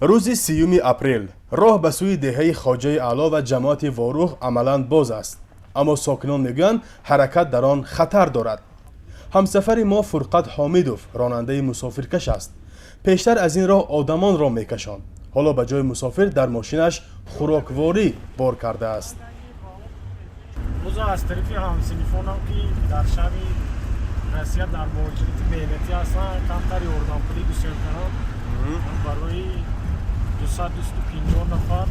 Рӯзи 30 апрел роҳ ба сӯи деҳаи Хоҷаи Аъло ва ҷамоати Ворух амалан боз аст, аммо сокинон мегӯянд, ҳаракат дар он хатар дорад. Ҳамсафари мо Фурқат Ҳомидов ронандаи мусофиркаш аст. Пештар аз ин роҳ одамонро мекашонд. Ҳоло ба ҷои мусофир дар мошинаш хӯрокворӣ бор кардааст. Бозо аз тарафи ҳамсинфонам, ки дар шаҳри Россия дар муҳоҷирати меҳнатӣ ҳастанд, камтар ёрдампулӣ гусел кардам. Барои 250 нафар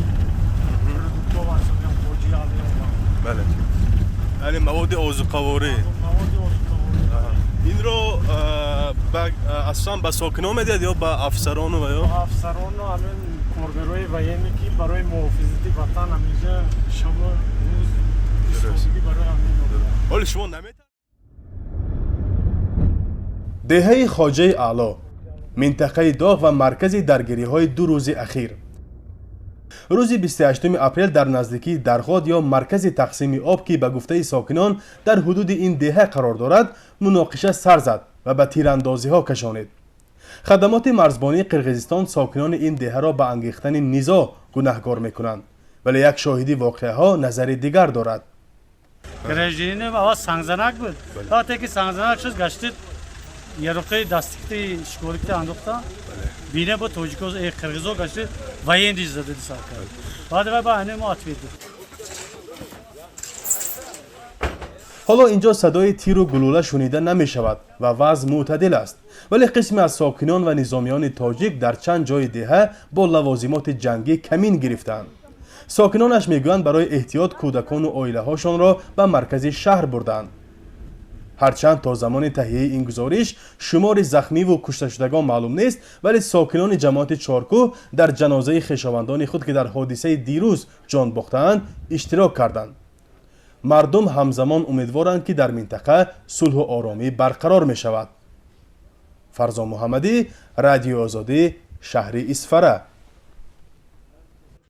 продуктҳо варсодиам Хоҷи Аъло. Бале, яъне маводи озуқаворӣ. Маводи озуқаворӣ. Инро асосан ба сокинон медиҳад ё ба афсарону ва ё? Афсарону ҳамин коргарои военный, ки барои муҳофизати ватан ҳаминҷа шабу рӯз истодагӣ, барои ҳамин. Ҳоли шумо намет. Деҳаи Хоҷаи Аъло, минтақаи доғ ва маркази даргириҳои 2 рӯзи ахир. Рӯзи 28 апрел дар наздикии Дарғод ё маркази тақсими об, ки ба гуфтаи сокинон дар ҳудуди ин деҳа қарор дорад, муноқиша сар зад ва ба тирандозиҳо кашонид. Хадамоти марзбонии Қирғизистон сокинони ин деҳаро ба ангехтани низоъ гунаҳкор мекунанд, вале як шоҳиди воқеаҳо назари дигар дорад. Гражданин аввал сангзанак буд. Вақте ки сангзанак шуд, гаштид, яроқи дастикти школикти андохта бине, бо тоҷико, қирғизо гаштид, военный задади сар кард. Баъд вай ба ҳамин мо ответ дод. Ҳоло инҷо садои тиру гулӯла шунида намешавад ва вазъ мӯътадил аст, вале қисме аз сокинон ва низомиёни тоҷик дар чанд ҷои деҳа бо лавозимоти ҷангӣ камин гирифтаанд. Сокинонаш мегӯянд, барои эҳтиёт кӯдакону оилаҳошонро ба маркази шаҳр бурдаанд. Ҳарчанд то замони таҳияи ин гузориш шумори захмиву кушташудагон маълум нест, вале сокинони ҷамоати Чоркӯҳ дар ҷанозаи хешовандони худ, ки дар ҳодисаи дирӯз ҷон бохтаанд, иштирок карданд. Мардум ҳамзамон умедворанд, ки дар минтақа сулҳу оромӣ барқарор мешавад. Фарзон Муҳаммадӣ, Радиои Озодӣ, шаҳри Исфара.